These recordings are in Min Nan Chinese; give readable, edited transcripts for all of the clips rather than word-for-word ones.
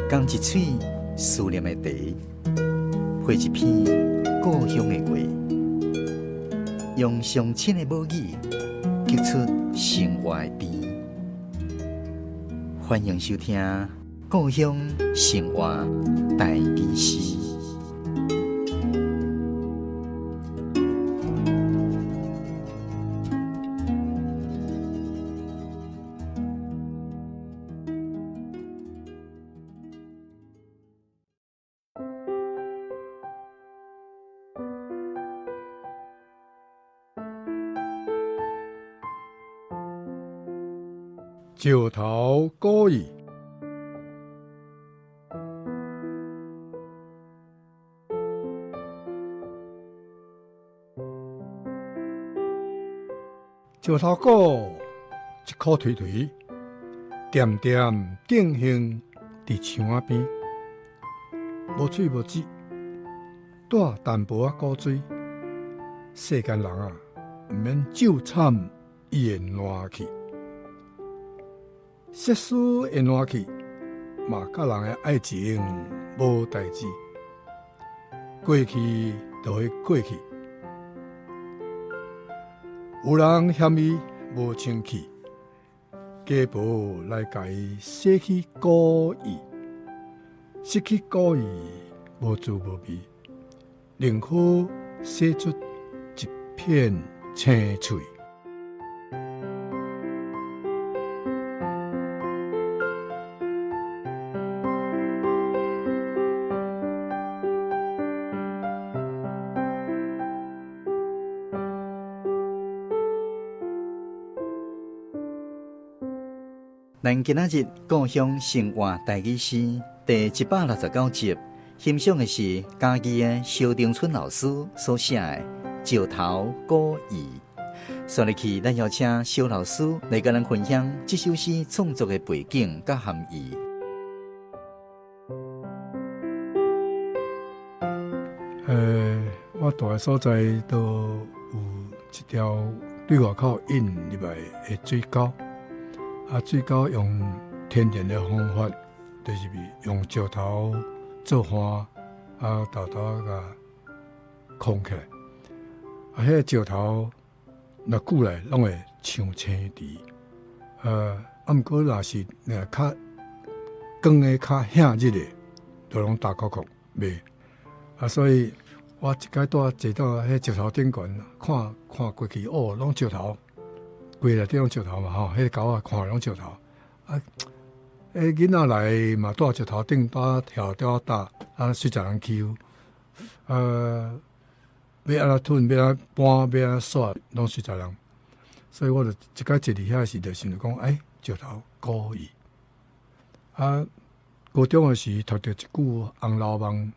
仝一喙思念的茶，配一篇故鄉的話，用上親的母語，激出生活的甜。歡迎收聽《故鄉生活台語詩》。石頭古意，石頭鼓一箍槌槌，恬恬定興佇牆仔邊，無喙無舌，帶淡薄仔苦水。世間人啊，毋免咒慘伊會爛去。設施會爛去，嘛佮人的愛情無代誌。過去就會過去。有人嫌伊無清氣，加薄來共伊洗去古意，失去古意無滋無味，寧可洗出一片青翠。咱今仔日故鄉生活台語詩第169集，欣賞的是嘉義的蕭長春老師所寫的《石頭古意》。紲落去，咱邀請蕭老師來佮咱分享這首詩創作的背景佮含義。我住的所在都有一條對外口引入來的水溝，啊，水溝用天然的方法，就是用石頭做岸，啊，沓沓共匡起來。啊，彼个石頭若久來攏會像青池。啊，毋過若是若較光的較顯熱的，就攏焦摳摳袂。啊，所以我一擺拄仔坐到彼石頭頂懸，看看過去，哦，攏石頭，規內底攏石頭嘛吼，彼个溝仔看攏石頭。啊，彼囡仔來嘛，蹛石頭頂蹛跳蹛搭，啊，隨在人欺負。欲按怎吞，欲按怎搬，欲按怎煞，攏隨在人。所以我就一擺坐佇遐時，就想著講，欸，石頭古意。啊，高中的時讀著一句《紅樓夢》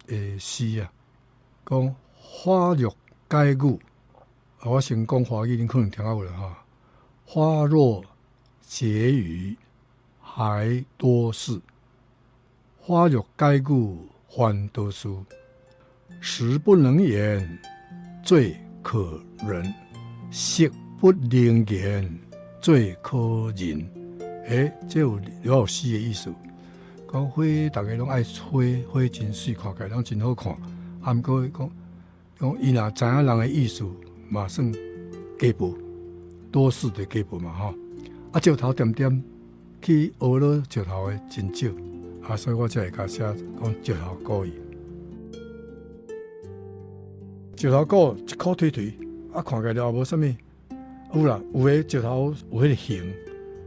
的詩啊，講花若解語，我先講華語，恁可能聽較有啦吼。花若解語還多事，花若解語還多事，實不能言最可人，色不能言最可人。欸，這有了有詩的意思。講花，逐家攏愛花，花真媠，看起來攏真好看。啊，毋過講講伊若知影人的意思，嘛算加薄，多事就加薄嘛吼。啊，石頭恬恬去學了石頭的真少，啊，所以我才會共寫講石頭古意。石頭鼓一箍槌槌，啊，看起來也無啥物。有啦，有的石頭有彼个形，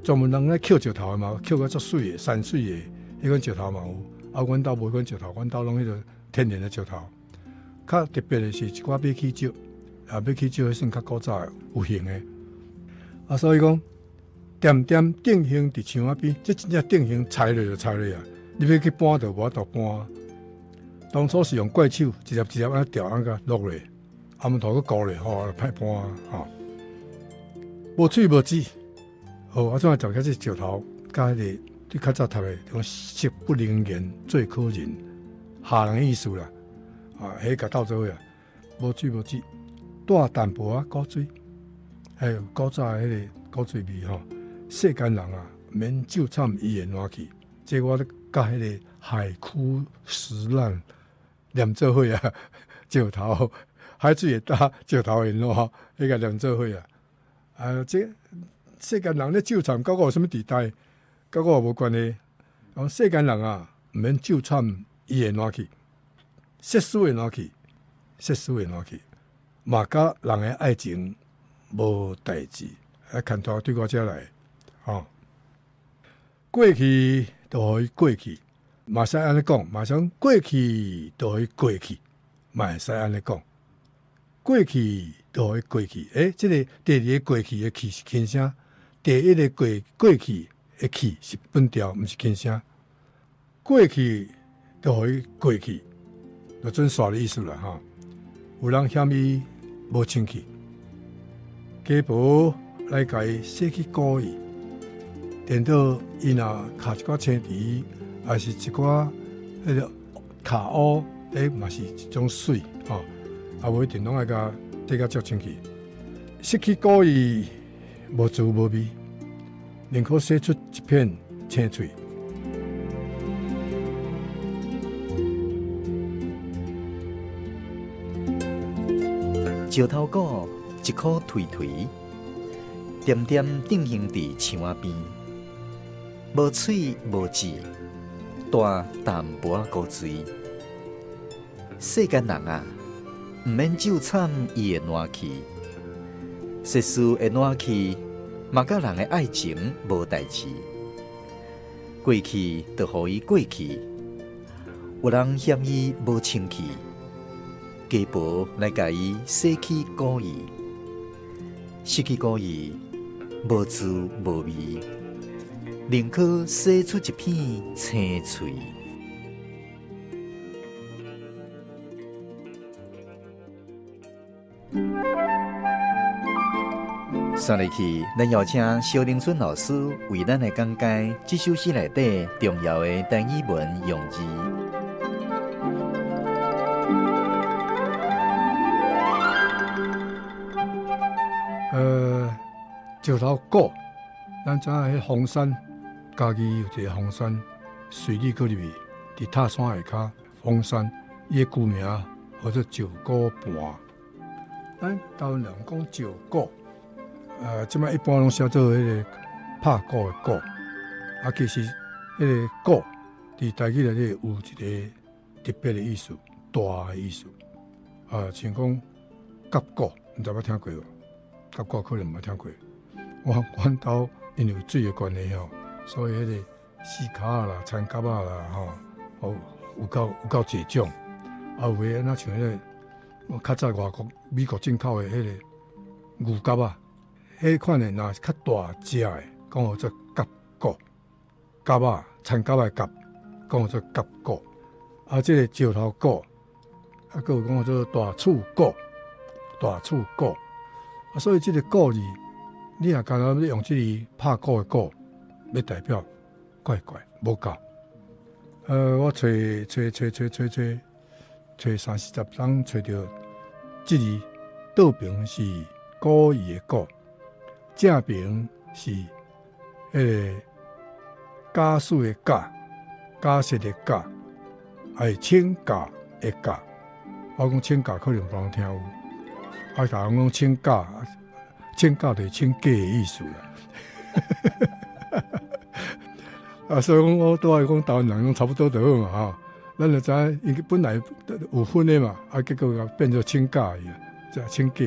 專門人咧抾石頭的嘛，抾甲足媠的、山媠的，彼款石頭嘛有。啊，阮兜無彼款石頭，阮兜攏彼个天然的石頭。較特別的是一寡馬齒石，啊，馬齒石彼算較古早的，有形的。啊，所以講，恬恬定興佇牆仔邊，這真正定興拆落就拆落啊！你欲去搬就無法度搬。當初是用怪手一粒一粒按呢吊按呢落落，啊，門頭閣糊落吼，歹搬吼。無喙無舌，好，啊，怎啊食起這石頭，佮彼个你較早讀的，講色不能言最可人，嚇人的意思啦。啊，彼共鬥做伙啊，無喙無舌，帶淡薄仔苦水，還有古早的彼个苦水味吼。世間人啊，免咒慘伊會爛去，這我咧佮彼个海枯石爛連做伙啊，石頭海水會焦，石頭會爛，彼個連做伙啊。啊，這世間人咧糾纏，佮我有啥物佇代？佮我無關係。講世間人啊，毋免糾纏，伊會爛去，世事會爛去，世事會爛去，嘛佮人的愛情無代誌。啊，牽拖對我遮來，吼，過去就予伊過去，嘛會使按呢講，嘛想過去就予伊過去，嘛會使按呢講，過去就予伊過去。欸，這个第二個過去的去是輕聲，第一个過過去的去是變調，毋是輕聲。過去就予伊過去，就準煞的意思啦，吼。有人嫌伊無清氣，雞婆來共伊洗去古意，顛倒伊若敲一寡青池，抑是一寡彼个跤烏，彼嘛是一種媠吼，啊無一定攏愛共洗甲足清氣。失去古意，無滋無味，寧可洗出一片青翠。石頭鼓一箍頹頹，點點定形佇牆仔邊，無喙無舌，帶淡薄仔古錐。世間人啊，毋免糾纏伊會爛去，世事會爛去，嘛佮人的愛情無代誌。過去就予伊過去，有人嫌伊無清氣，雞婆來共伊洗去古意，失去古意，無滋無味，寧可洗出一片青翠。紲落去，咱邀請蕭玲春老師為咱來講解這首詩內底重要的台語文用字。石頭鼓，咱知影彼鳳山，嘉義有一个鳳山，水里閣入去，佇塔山下跤鳳山，伊的舊名號做石鼓盤。咱台灣人講石鼓，這擺一般攏寫做彼个拍鼓的鼓，啊，其實彼个鼓佇台語內底有一个特別的意思，大的意思。啊，像講甲鼓，毋知捌聽過無？甲鼓可能毋捌聽過。我阮兜因為有水的關係吼，所以彼个四跤仔啦、田蛤仔啦吼，哦，有夠有夠濟種。啊，有的若像彼个較早外國美國進口的彼个牛蛤仔，彼款的若是較大隻的，講號做蛤鼓，蛤仔、田蛤仔的蛤，講號做蛤鼓。啊，這个石頭鼓，啊，閣有講號做大厝鼓，大厝鼓。啊，所以這个鼓字，你若干焦欲用這个拍鼓的鼓，欲代表怪怪無夠。我揣揣揣揣揣揣揣三四十冬，揣著這字倒爿是古意的古，正爿是彼个假使的假，假設的假，還是請假的假。我講請假可能無人聽有，啊，逐人講請假，請假就是請假的意思啦。啊，所以講我都愛講台灣人攏差不多就好嘛，吼。咱就知影伊本來有分的嘛，啊，結果變做請假去，就請假。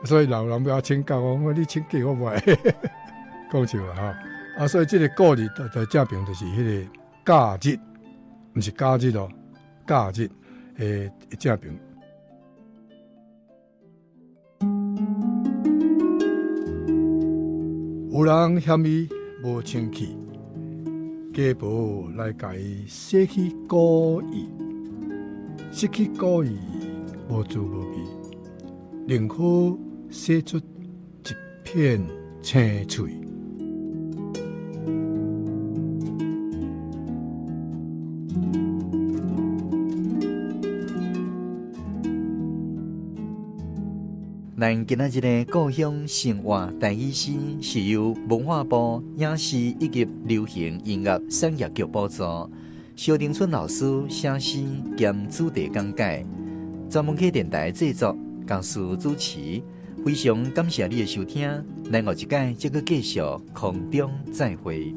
所以老人欲請假，我講你請假我無愛，講笑啦，吼。啊，所以這个鼓字在正爿就是彼个假日，毋是假日哦，假日的正爿。有人嫌伊無清氣，雞婆來共伊洗去古意，失去古意無滋無味，寧可洗出一片青翠。咱今仔日的故鄉生活台語詩是由文化部影視以及流行音樂產業局補助，蕭丁春老師寫詩兼主題講解，專門客電台製作，江蘇主持。非常感謝你的收聽，咱後一擺再閣繼續空中再會。